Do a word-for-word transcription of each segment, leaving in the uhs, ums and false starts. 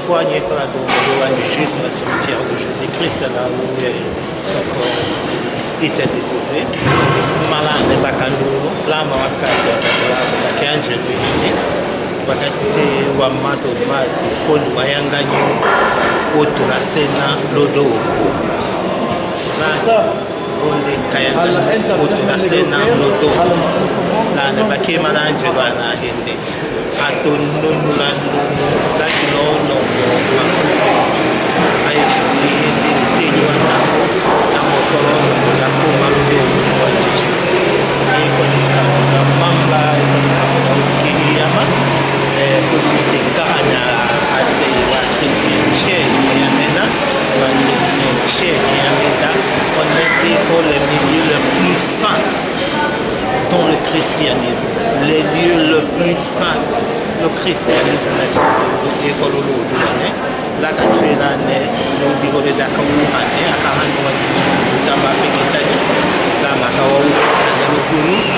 Fwa ni kola dongolo wa Nzezi sur le cimetière de Jésus-Christ, là où, euh, son corps était déposé. Mala ne bakandulu, la ma wakati ya kola, bakandulu yini. Bakati wa mato vati, koni wa yanga ni oto la sena lodo. La, onde kayanga oto la sena lodo. La ne bakema na nje bana hende. Ato nunu la nunu, laki lono mo makupe. Aye shili hende ni teni wa tango, na moto lono mo la kuma ludo wa Nzezi. Eko ni kamuna mamba, eko ni kamuna ukiri yama. Eh, kuni te kahana ate wa chrétien chene yamena, wa chrétien chene yamena. On est école le milieu le plus saint dans le christianisme, les lieux le plus saints, le christianisme, eko lolo duane, la ka tue la ne, lo digo de daka wu ane, aka hanu wa ni jitu tamba peketani, la maka wa wu ane lo gurus,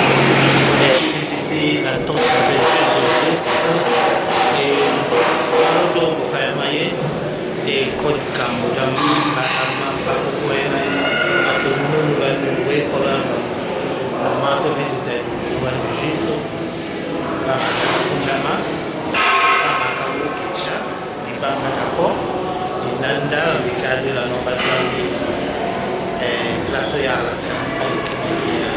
eh, visiter la tombe de Jésus-Christ, et lo dongo kaya maye, e kodi kambo da mamba, mamba ko kwena, ato nunu ba nunu we kola no, mato visiter wa Nzezi, ba maka kundama, ba maka wokesha, di banga kako, di nanda, di kadila no ba zambi, eh, plato ya la ka, ayo kima ya.